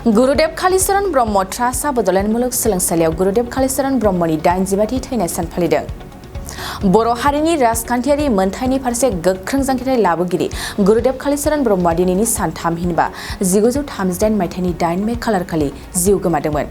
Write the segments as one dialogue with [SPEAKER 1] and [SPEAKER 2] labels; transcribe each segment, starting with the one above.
[SPEAKER 1] गुरुदेव कालीचरण ब्रह्म ट्रास्टआ बडलेण्ड मुलुग सोलोंसालियाव गुरुदेव कालीचरण ब्रह्मनि 80थि थैनाय सान फालिदों। बर' हारिनि राजखान्थियारि मोनथायनि फारसे गोख्रों जांख्रिथाय लाबोगिरि गुरुदेव कालीचरण ब्रह्मआ दिनैनि सान थामहिनबा 1938 मायथाइनि 8 मे खालारखालि जिउ गोमादोंमोन।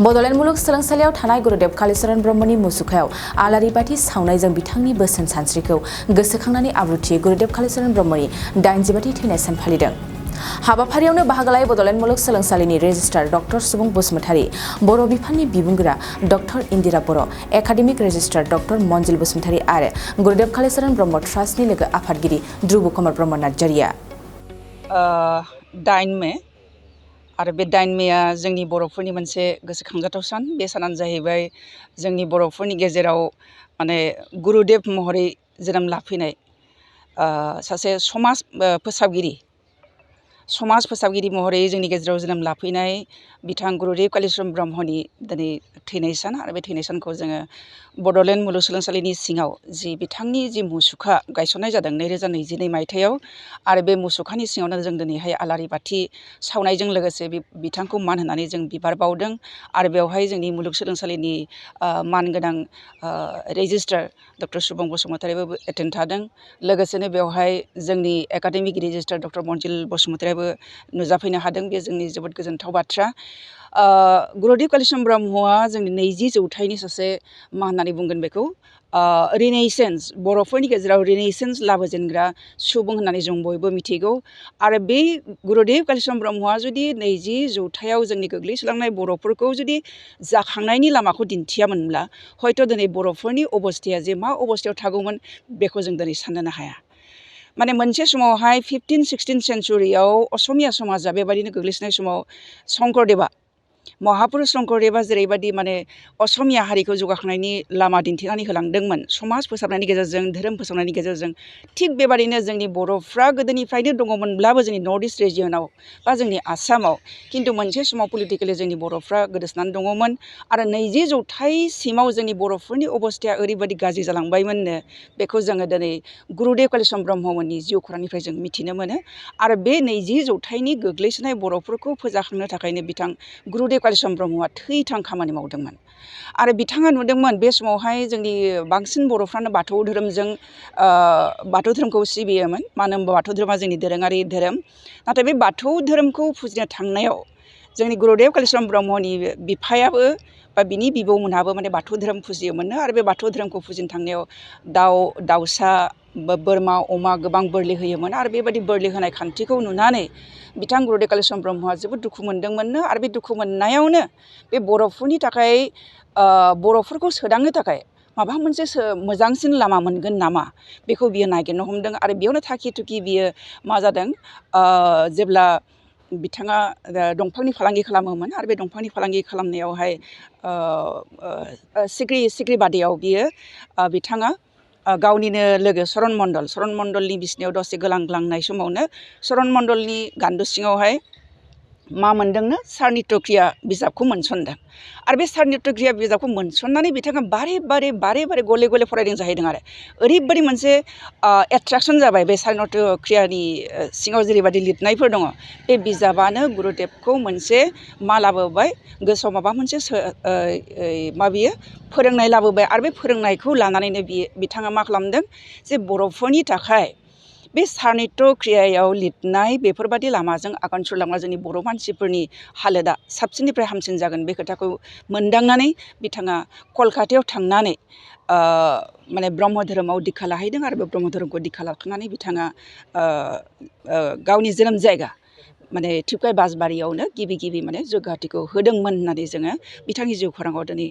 [SPEAKER 1] बडलेण्ड मुलुग सोलोंसालियाव थानाय गुरुदेव कालीचरण ब्रह्मनि मुसुखायाव आलारि बाथि सावनायजों बिथांनि बोसोन सानस्रिखौ गोसोखांनानै आब्रुथियै गुरुदेव कालीचरण ब्रह्मनि 85थि थैनाय सान फालिदों। हाबाफारियावनो बाहागो लायै बडलेण्ड मुलुग सोलोंसालिनि रेजिस्ट्रार डक्टर सुबुं बसुमतारी, बर' बिफाननि बिबुंगोरा डक्टर इन्दिरा बर', एकाडेमिक रेजिस्ट्रार डक्टर मन्जिल बसुमतारी आरो गुरुदेव कालीचरण ब्रह्म ट्रास्टनि लोगो आफादगिरि ध्रुब कुमार ब्रह्म नार्जारिया।
[SPEAKER 2] 8 मे आरो बे 8 मेआ जोंनि बर'फोरनि मोनसे गोसोखांजाथाव सान। बे सानानो जाहैबाय जोंनि बर'फोरनि गेजेराव माने गुरुदेव महरै जोनोम लाफैनाय सासे समाज फोसाबगिरि महरै जोंनि गेजेराव जोनोम लाफैनाय बिथां गुरुदेव कालीचरण ब्रह्मनि दिनै थैनाय सान आरो बे थैनाय सानखौ जोङो बडलेण्ड मुलुगसोलोंसालिनि सिङाव बिथांनि मुसुखा गायसननाय जादों 2022 मायथाइयाव आरो बे मुसुखानि सिङावनो जों दिनैहाय आलारि बाथि सावनायजों लोगोसे बिथांखौ मान होनानै जों बिबार बावदों आरो बेवहाय जोंनि मुलुगसोलोंसालिनि मानगोनां रेजिस्ट्रार डक्टर सुबुं बसुमतारीबो एटेन्ड थादों। लोगोसेनो बेवहाय जोंनि एकाडेमिक रेजिस्ट्रार डक्टर मन्जिल बसुमतारीबो नुजाफैनो हादों। बे जोंनि जोबोद गोजोनथाव बाथ्रा। गुरुदेव कालीचरण ब्रह्मआ जोंनि 20 जौथाइनि सासे मा होननानै बुंगोन बेखौ रिनेसेन्स, बर'फोरनि गेजेराव रिनेसेन्स लाबोजेनग्रा सुबुं होननानै जों बयबो मिथिगौ आरो बे गुरुदेव कालीचरण ब्रह्मआ जुदि 20 जौथाइयाव जोंनि गोग्लैसोलांनाय बर'फोरखौ जुदि जाखांनायनि लामाखौ दिन्थियामोनब्ला हयथ' दिनै बर'फोरनि अबस्थाया जे मा अबस्थायाव थागौमोन बेखौ जों दिनै साननोनो हाया। माने मोनसे समावहाय 15-16 सेन्चुरियाव असमिया समाजा बेबायदिनो गोग्लैसोनाय समाव शंकरदेवा, महापुरुष शंकरदेवा जेरैबायदि माने असमिया हारिखौ जौगाखांनायनि लामा दिन्थिनानै होलांदोंमोन समाज फोसाबनायनि गेजेरजों, धोरोम फोसाबनायनि गेजेरजों, थिग बेबायदिनो जोंनि बर'फ्रा गोदोनिफ्रायनो दङमोनब्लाबो जोंनि नर्थ इस्ट रिजियनाव बा जोंनि आसामाव खिन्थु मोनसे समाव पलिटिकेलि जोंनि बर'फ्रा गोदोसोनानै दङमोन आरो 20 जौथाइसिमाव जोंनि बर'फोरनि अबस्थाया ओरैबायदि गाज्रि जालांबायमोननो बेखौ जोङो दिनै गुरुदेव कालीचरण ब्रह्ममोननि जिउ खौरांनिफ्राय जों मिथिनो मोनो आरो बे 20 जौथाइनि गोग्लैसोनाय बर'फोरखौ फोजाखांनो थाखायनो बिथां गुरुदेव कालीचरण ब्रह्मआ थैथां खामानि मावदोंमोन आरो बिथाङा नुदोंमोन बे समावहाय जोंनि बांसिन बर'फ्रानो बाथौ धोरोमखौ सिबियोमोन। मानो होनबा बाथौ धोरोमा जोंनि दोरोङारि धोरोम। नाथाय बे बाथौ धोरोमखौ फुजिनो थांनायाव जोंनि गुरुदेव कालीचरण ब्रह्मनि बिफायाबो बा बिनि बिबौमोनहाबो माने बाथौ धोरोम फुजियोमोननो आरो बे बाथौ धोरोमखौ फुजिनो थांनायाव दाउसा बोरमा अमा गोबां बोरलि होयोमोन आरो बेबायदि बोरलि होनाय खान्थिखौ नुनानै बिथां गुरुदेव कालीचरण ब्रह्मआ जोबोद दुखु मोनदोंमोननो आरो बे दुखु मोननायावनो बे बर'फोरनि थाखाय बर'फोरखौ सोदांनो थाखाय माबा मोनसे मोजांसिन लामा मोनगोन नामा बेखौ बियो नागिरनो हमदों आरो बेयावनो थाखि थुखि बियो मा जादों जेब्ला बिथाङा दंफांनि फालांगि खालामोमोन आरो बे दंफांनि फालांगि खालामनायावहाय सिख्रि बादैयाव बिथाङा गावनिनो लोगो चरण मण्डलनि बिसिनायाव दसे गोलांग्लांनाय समावनो चरण मण्डलनि गान्दु सिङावहाय मा मोनदोंनो सारनित्यक्रिया बिजाबखौ मोनसनदों आरो बे सारनित्यक्रिया बिजाबखौ मोनसननानै बिथाङा बारे बारे गले गले फरायदों जाहैदों आरो ओरैबायदि मोनसे एट्राकसन जाबाय बे सारनित्यक्रियानि सिङाव जेरैबायदि लिरनायफोर दङ बे बिजाबानो गुरुदेबखौ मोनसे मा लाबोबाय गोसोआव माबा मोनसे बियो फोरोंनाय लाबोबाय आरो बे फोरोंनायखौ लानानैनो बिथाङा मा खालामदों जे बर'फोरनि थाखाय बे सारनित्यक्रियायाव लिरनाय बेफोरबादि लामाजों आगान सुरलांब्ला जोंनि बर' मानसिफोरनि हालोदा साबसिननिफ्राय हामसिन जागोन बे खोथाखौ मोनदांनानै बिथाङा कलकातायाव थांनानै माने ब्रह्म धोरोमाव दीक्षा लाहैदों आरो बे ब्रह्म धोरोमखौ दीक्षा लाखांनानै बिथाङा गावनि जोनोम जायगा माने टिपकाइ बासबारियावनो गिबि माने जयग'ाथिखौ होदोंमोन होननानै जोङो बिथांनि जिउ खौराङाव दिनै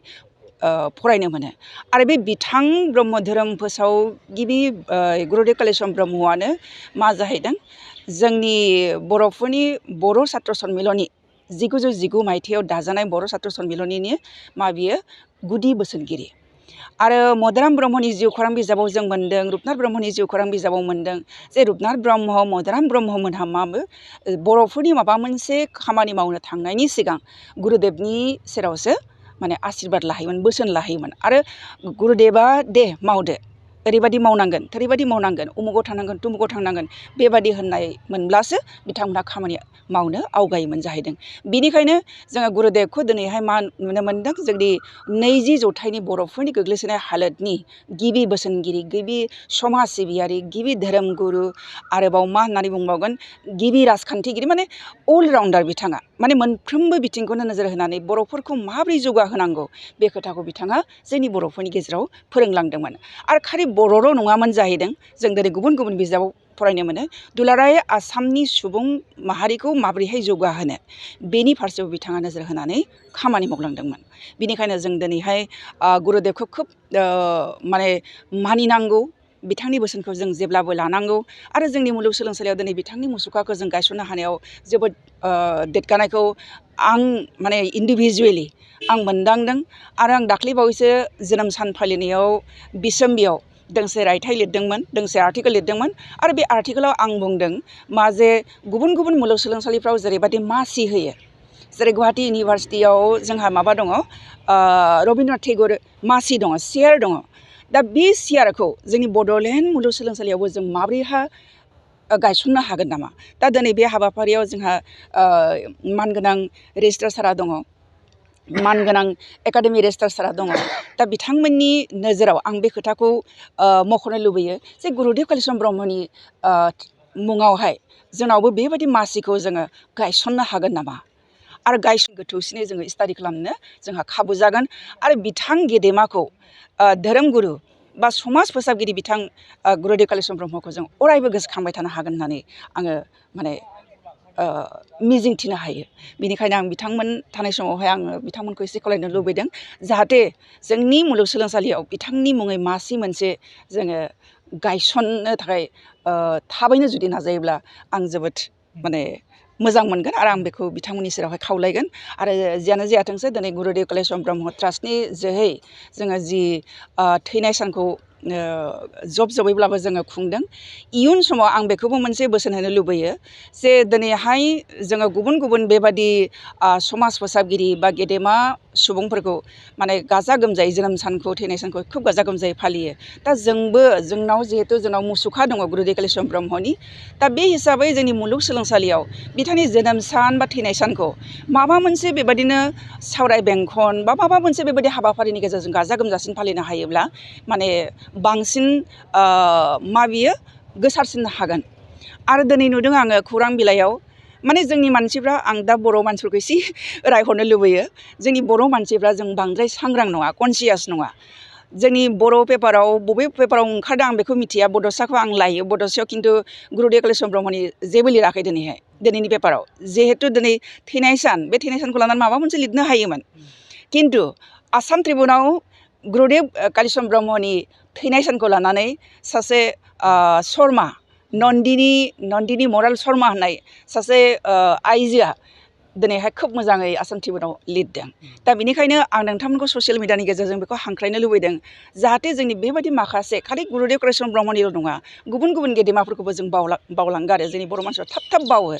[SPEAKER 2] फरायनो मोनो आरो बे बिथां ब्रह्म धोरोम फोसावगिरि गुरुदेव कालीचरण ब्रह्मआनो मा जाहैदों जोंनि बर'फोरनि बर' सात्र सन्मिलननि 1919 मायथाइयाव दाजानाय बर' सात्र सन्मिलननि बियो गुदि बोसोनगिरि आरो मदाराम ब्रह्मनि जिउ खौरां बिजाबाव जों मोन्दों, रुपनाथ ब्रह्मनि जिउ खौरां बिजाबाव मोन्दों जे रुपनाथ ब्रह्म मदाराम ब्रह्ममोनहा बर'फोरनि माबा मोनसे खामानि मावनो थांनायनि सिगां गुरुदेबनि सेरावसो माने आशीर्बाद लाहैयोमोन, बोसोन लाहैयोमोन आरो गुरुदेबा दे मावदो ओरैबायदि मावनांगोन थोरैबायदि मावनांगोन उमुगाव थांनांगोन तुमुगाव थांनांगोन बेबादि होननाय मोनब्लासो बिथांमोनहा खामानि मावनो आवगायोमोन जाहैदों। बिनिखायनो जोङो गुरुदेबखौ दिनैहाय मा नुनो मोन्दों जोंनि 20 जौथाइनि बर'फोरनि गोग्लैसोनाय हालोदनि गिबि बोसोनगिरि गिबि समाज सिबियारि गिबि धोरोम गुरु आरोबाव मा होननानै बुंबावगोन गिबि राजखान्थिगिरि माने अलराउन्डार बिथाङा माने मोनफ्रोमबो बिथिंखौनो नोजोर होनानै बर'फोरखौ माबोरै जौगाहोनांगौ बे खोथाखौ बिथाङा जोंनि बर'फोरनि गेजेराव फोरोंलांदोंमोन। आरो खालि बर'ल' नङामोन जाहैदों जों दिनै गुबुन गुबुन बिजाबाव फरायनो मोनो दुलाराय आसामनि सुबुं माहारिखौ माबोरैहाय जौगाहोनो बेनि फारसेबो बिथाङा नोजोर होनानै खामानि मावलांदोंमोन। बिनिखायनो जों दिनैहाय गुरुदेबखौ खोब माने मानिनांगौ बिथांनि बोसोनखौ जों जेब्लाबो लानांगौ आरो जोंनि मुलुगसोलोंसालियाव दिनै बिथांनि मुसुखाखौ जों गायसननो हानायाव जोबोद देरगानायखौ आं माने इन्डिभिजुवेलि आं मोनदांदों। आरो आं दाख्लैबावैसो जोनोम सान फालिनायाव बिसम्बियाव दोंसे रायथाइ लिरदोंमोन दोंसे आर्टिकेल लिरदोंमन आरो बे आर्टिकेलाव आं बुंदों मा जे गुबुन गुबुन मुलुगसोलोंसालिफ्राव जेरैबायदि मासि होयो जेरै गुवाहाटी इउनिभारसिटियाव जोंहा माबा दङ रबीन्द्रनाथ टेग'र मासि दङ चेयार दङ। दा बे चेयारखौ जोंनि बड'लेण्ड मुलुगसोलोंसालियावबो जों माबोरैहा गायसननो हागोन नामा? दा दिनै बे हाबाफारियाव जोंहा मानगोनां रेजिस्ट्रार सारा दङ मानगोनां एकाडेमि रेजिस्ट्रार सारा दङ। दा बिथांमोननि नोजोराव आं बे खोथाखौ मख'नो लुबैयो जे गुरुदेब कालिचरन ब्रह्मनि मुङावहाय जोंनावबो बेबायदि मासिखौ जोङो गायसननो हागोन नामा आरो गोथौसिनै जोङो स्टाडि खालामनो जोंहा खाबु जागोन आरो बिथां गेदेमाखौ धोरोम गुरु बा समाज फोसाबगिरि बिथां गुरुदेब कालिचरन ब्रह्मखौ जों अरायबो गोसोखांबाय थानो हागोन होननानै आङो माने मिजिंथिनो हायो। बिनिखायनो आं बिथांमोन थानाय समावहाय आङो बिथांमोनखौ एसे खावलायनो लुबैदों जाहाथे जोंनि मुलुगसोलोंसालियाव बिथांनि मुङै मासि मोनसे जोङो गायसननो थाखाय थाबैनो जुदि नाजायोब्ला आं जोबोद माने मोजां मोनगोन आरो आं बेखौ बिथांमोननि सेरावहाय खावलायगोन। आरो जियानो जायाथोंसै दिनै गुरुदेब कालिचरन ब्रह्म ट्रास्टनि जोहै जोङो जि थैनाय सानखौ जब जबैब्लाबो जोङो खुंदों। इयुन समाव आं बेखौबो मोनसे बोसोन होनो लुबैयो जे दिनैहाय जोङो गुबुन गुबुन बेबादि समाज फोसाबगिरि बा गेदेमा सुबुंफोरखौ माने गाजा गोमजायै जोनोम सानखौ थैनाय सानखौ खोब गाजा गोमजायै फालियो। दा जोंबो जोंनाव जिहेथु जोंनाव मुसुखा दङ गुरुदेब कालिचरन ब्रह्मनि दा बे हिसाबै जोंनि मुलुगसोलोंसालियाव बिथांनि जोनोम सान बा थैनाय सानखौ माबा मोनसे बेबादिनो सावराय बेंखन बा माबा मोनसे बेबायदि हाबाफारिनि गेजेरजों गाजा गोमजासिन फालिनो हायोब्ला माने बांसिन मा बियो गोसारसिननो हागोन। आरो दिनै नुदों आङो खौरां बिलाइयाव माने जोंनि मानसिफ्रा आं दा बर' मानसिफोरखौ एसे रायहरनो लुबैयो जोंनि बर' मानसिफ्रा जों बांद्राय सांग्रां नङा कनसियास नङा। जोंनि बर' पेपाराव बबे पेपाराव ओंखारदों आं बेखौ मिथिया बड'साखौ आं लायो बड'सायाव खिन्थु गुरुदेब कालिचरन ब्रह्मनि जेबो लिराखै दिनैहाय दिनैनि पेपाराव जिहेथु दिनै थैनाय सान बे थैनाय सानखौ लानानै माबा मोनसे लिरनो हायोमोन खिन्थु आसाम ट्रिबुनाव गुरुदेब कालिचरन ब्रह्मनि थैनाय सानखौ लानानै सासे शर्मा नन्दिनी मराल शर्मा होननाय सासे आइजोआ दिनैहाय खोब मोजाङै आसाम ट्रिबुनाव लिरदों। दा बेनिखायनो आं नोंथांमोनखौ ससियेल मिडियानि गेजेरजों बेखौ हांख्रायनो लुबैदों जाहाथे जोंनि बेबायदि माखासे खालि गुरुदेब कालिचरन ब्रह्मनिल' नङा गुबुन गुबुन गेदेमाफोरखौबो जों बावलांगारो जोंनि बर' मानसिफ्रा थाब थाब बावो।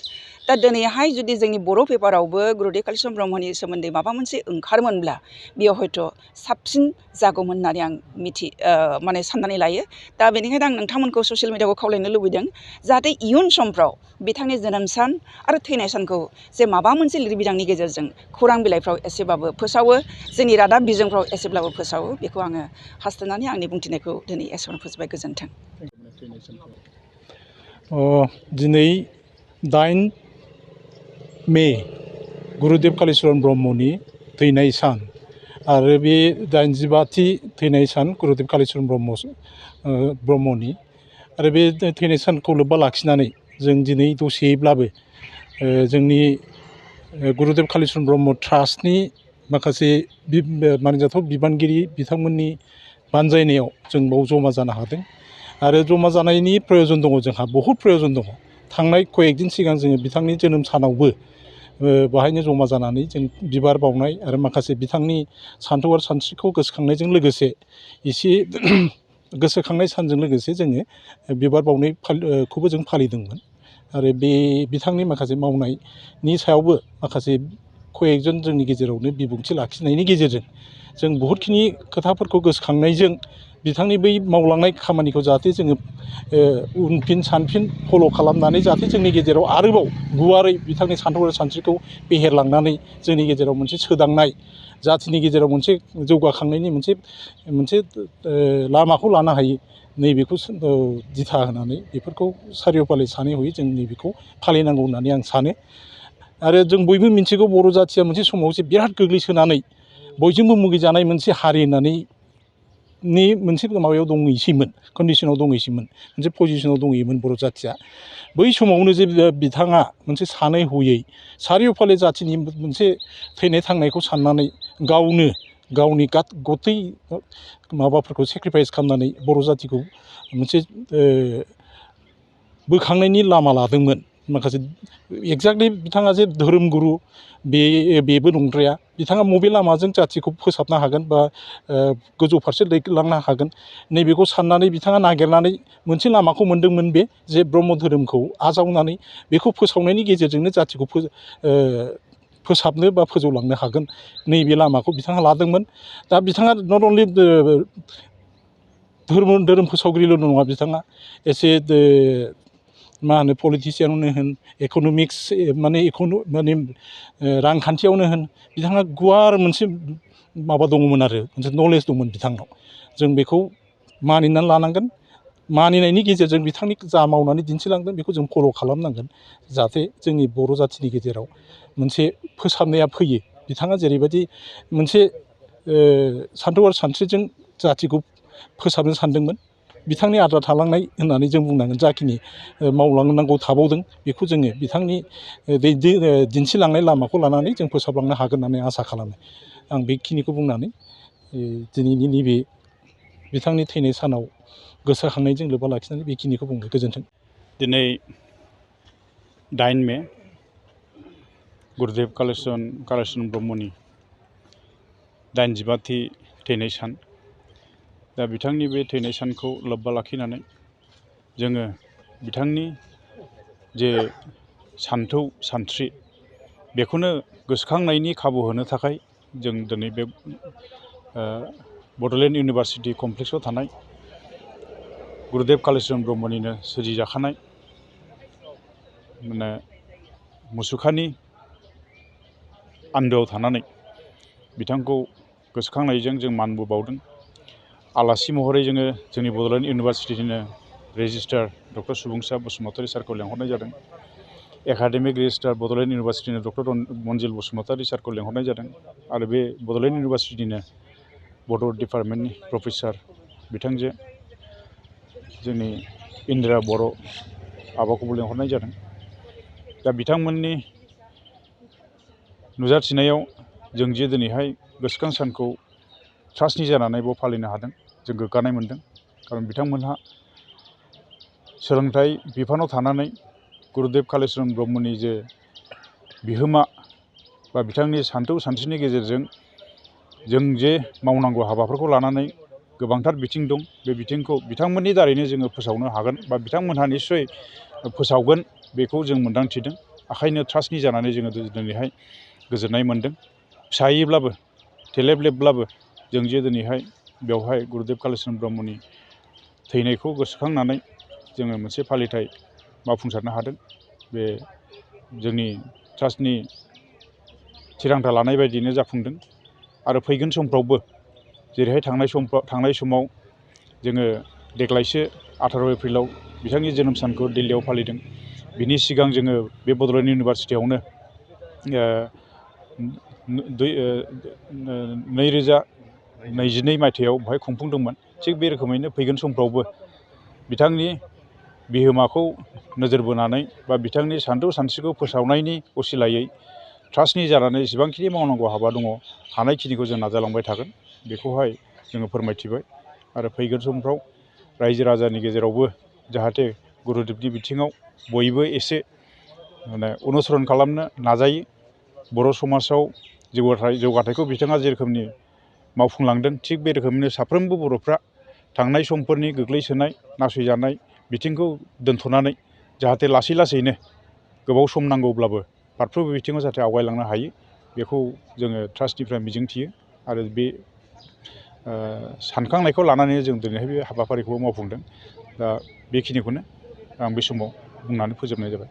[SPEAKER 2] दा दिनैहाय जुदि जोंनि बर' पेपारावबो गुरुदेब कालिचरन ब्रह्मनि सोमोन्दै माबा मोनसे ओंखारोमोनब्ला बेयाव हयथ' साबसिन जागौमोन होननानै आं माने साननानै लायो। दा बेनिखायनो आं नोंथांमोनखौ ससियेल मिडियाखौ खावलायनो लुबैदों जाहाथे इयुन समफ्राव बिथांनि जोनोम सान आरो थैनाय सानखौ जे माबा मोनसे लिरबिदांनि गेजेरजों खौरां बिलाइफ्राव एसेबाबो फोसावो जोंनि रादाब बिजोंफ्राव एसेब्लाबो फोसावो बेखौ आङो हास्थायनानै आंनि बुंथिनायखौ दिनै एसेबां फोजोबबाय। गोजोन्थों।
[SPEAKER 3] दिनै 8 मे गुरुदेब कालिचरन ब्रह्मनि थैनाय सान आरो बे 85थि थैनाय सान गुरुदेब कालिचरन ब्रह्मनि आरो बे थैनाय सानखौ लोब्बा लाखिनानै जों दिनै दसेब्लाबो जोंनि गुरुदेब कालिचरन ब्रह्म ट्रास्टनि माखासे मानिजाथाव बिबानगिरि बिथांमोननि बानजायनायाव जों बाव जमा जानो हादों आरो जमा जानायनि प्रयजन दङ जोंहा बहुद प्रयजन दङ। थांनाय कयेकदिन सिगां जोङो बिथांनि जोनोम सानावबो बाहायनो जमा जानानै जों बिबार बावनाय आरो माखासे बिथांनि सान्थौ आरो सानस्रिखौ गोसोखांनायजों लोगोसे एसे गोसोखांनाय सानजों लोगोसे जोङो बिबार बावनायखौबो जों फालिदोंमोन आरो बे बिथांनि माखासे मावनायनि सायावबो माखासे कयेकजन जोंनि गेजेरावनो बिबुंथि लाखिनायनि गेजेरजों जों बहुदखिनि खोथाफोरखौ गोसोखांनायजों बिथांनि बै मावलांनाय खामानिखौ जाहाथे जोङो उनफिन सानफिन फल' खालामनानै जाहाथे जोंनि गेजेराव आरोबाव गुवारै बिथांनि सानथौ आरो सानस्रिखौ फेहेरलांनानै जोंनि गेजेराव मोनसे सोदांनाय जाथिनि गेजेराव मोनसे जौगाखांनायनि मोनसे लामाखौ लानो हायो नैबेखौ दिथा होनानै बेफोरखौ सारिय'फाले सानै हयै जों नैबेखौ फालिनांगौ होननानै आं सानो। आरो जों बयबो मिथिगौ बर' जाथिया मोनसे समाव जे बिराद गोग्लैसोनानै बयजोंबो मुगैजानाय मोनसे हारि होननानै मोनसे माबायाव दंहैसैमोन, कन्डिसनाव दंहैसैमोन, मोनसे पजिसनाव दंहैयोमोन बर' जाथिया। बै समावनो जे बिथाङा मोनसे सानै हयै सारिय'फाले जाथिनि मोनसे थैनाय थांनायखौ साननानै गावनि गथै माबाफोरखौ सेक्रिफाइस खालामनानै बर' जातिखौ मोनसे बोखांनायनि लामा लादोंमोन। माखासे एक्जाक्टलि बिथाङा जे धोरोम गुरु बेबो नंद्राया। बिथाङा बबे लामाजों जातिखौ फोसाबनो हागोन बा गोजौ फारसे दैलांनो हागोन नैबेखौ साननानै बिथाङा नागिरनानै मोनसे लामाखौ मोनदोंमोन, बे जे ब्रह्म धोरोमखौ आजावनानै बेखौ फोसावनायनि गेजेरजोंनो जातिखौ फोसाबनो बा फोजौलांनो हागोन नैबे लामाखौ बिथाङा लादोंमोन। दा बिथाङा नट अनलि धोरोम फोसावगिरिल' नङा, बिथाङा एसे मा होनो पलिटिसियानावनो होन, इक'नमिक्स माने रांखान्थियावनो होन, बिथाङा गुवार मोनसे माबा दङमोन आरो मोनसे नलेज दंमोन बिथांनाव। जों बेखौ मानिनानै लानांगोन। मानिनायनि गेजेरजों बिथांनि जा मावनानै दिन्थिलांदों बेखौ जों फल' खालामनांगोन, जाहाथे जोंनि बर' जाथिनि गेजेराव मोनसे फोसाबनाया फैयो। बिथाङा जेरैबायदि मोनसे सानथौ आरो सानस्रिजों जातिखौ फोसाबनो सानदोंमोन, बिथांनि आद्रा थालांनाय होननानै जों बुंनांगोन। जाखिनि मावलांनांगौ थाबावदों बेखौ जोङो बिथांनि दिन्थिलांनाय लामाखौ लानानै जों फोसाबलांनो हागोन होननानै आसा खालामो। आं बेखिनिखौ बुंनानै दिनैनि नैबे बिथांनि थैनाय सानाव गोसोखांनायजों लोब्बा लाखिनानै बेखिनिखौ बुंबाय। गोजोन्थों।
[SPEAKER 4] दिनै 8 मे गुरुदेब कालिचरन ब्रह्मनि 85थि थैनाय सान। दा बिथांनि बे थैनाय सानखौ लोब्बा लाखिनानै जोङो बिथांनि जे सानथौ सानस्रि बेखौनो गोसोखांनायनि खाबु होनो थाखाय जों दिनै बे बड'लेण्ड इउनिभारसिटि कमप्लेक्सआव थानाय गुरुदेब कालिचरन ब्रह्मनिनो सोरजिजाखानाय मुसुखानि आन्दोआव थानानै बिथांखौ गोसोखांनायजों जों मानबो बावदों। आलासि महरै जोङो जोंनि बड'लेण्ड इउनिभारसिटिनिनो रेजिस्ट्रार डक्टर सुबुंसा बसुमतारी सारखौ लेंहरनाय जादों। एकाडेमिक रेजिस्ट्रार बड'लेण्ड इउनिभारसिटिनि डक्टर मनजिल बसुमतारी सारखौ लेंहरनाय जादों। आरो बे बड'लेण्ड इउनिभारसिटिनिनो बड' डिपार्टमेन्टनि प्रफेसार बिथांजो जोंनि इन्दिरा बर' आब'खौबो लेंहरनाय जादों। दा बिथांमोननि नुजाथिनायाव जों जे दिनैहाय गोसोखां सानखौ ट्रास्टनि जानानै बाव फालिनो हादों, जों गोग्गानाय मोन्दों। खारन बिथांमोनहा सोलोंथाइ बिफानाव थानानै गुरुदेब कालिचरन ब्रह्मनि जे बिहोमा बा बिथांनि सानथौ सानस्रिनि गेजेरजों जों जे मावनांगौ हाबाफोरखौ लानानै गोबांथार बिथिं दं। बे बिथिंखौ बिथांमोननि दारैनो जोङो फोसावनो हागोन बा बिथांमोनहा निस्सय फोसावगोन बेखौ जों मोन्दांथिदों। ओंखायनो ट्रास्टनि जानानै जोङो दिनैहाय गोजोननाय मोन्दों। फिसायैब्लाबो थेलेबलेबब्लाबो जों जे दिनैहाय बेवहाय गुरुदेब कालिचरन ब्रह्मनि थैनायखौ गोसोखांनानै जोङो मोनसे फालिथाय मावफुंसारनो हादों। बे जोंनि ट्रास्टनि थिरांथा लानाय बायदियैनो जाफुंदों। आरो फैगोन समफ्रावबो जेरैहाय थांनाय समाव जोङो देग्लायसो 18 एप्रिलाव बिथांनि जोनोम सानखौ दिल्लीयाव फालिदों। बिनि सिगां जोङो बे बड'लेण्ड इउनिभारसिटियावनो 2022 मायथाइयाव बेवहाय खुंफुंदोंमोन। थिग बे रोखोमैनो फैगोन समफ्रावबो बिथांनि बिहोमाखौ नोजोर बोनानै बा बिथांनि सानथौ सानस्रिखौ फोसावनायनि असिलायै ट्रास्टनि जानानै जेसेबांखिनि मावनांगौ हाबा दङ हानायखिनिखौ जों नाजालांबाय थागोन, बेखौहाय जोङो फोरमायथिबाय। आरो फैगोन समफ्राव रायजो राजानि गेजेरावबो जाहाथे गुरुदेबनि बिथिङाव बयबो एसे अनुसरन खालामनो नाजायो। बर' समाजाव जौगाथायखौ बिथाङा जे रोखोमनि मावफुंलांदों, थिग बे रोखोमैनो साफ्रोमबो बर'फ्रा थांनाय समफोरनि गोग्लैसोनाय नासयजानाय बिथिंखौ दोनथ'नानै जाहाथे लासै लासैनो गोबाव सम नांगौब्लाबो फारफ्रोमबो बिथिङाव जाहाथे आवगायलांनो हायो, बेखौ जोङो ट्रास्टनिफ्राय मिजिंथियो। आरो बे सानखांनायखौ लानानै जों दिनैहाय बे हाबाफारिखौ मावफुंदों। दा बेखिनिखौनो आं बे समाव बुंनानै फोजोबनाय जाबाय।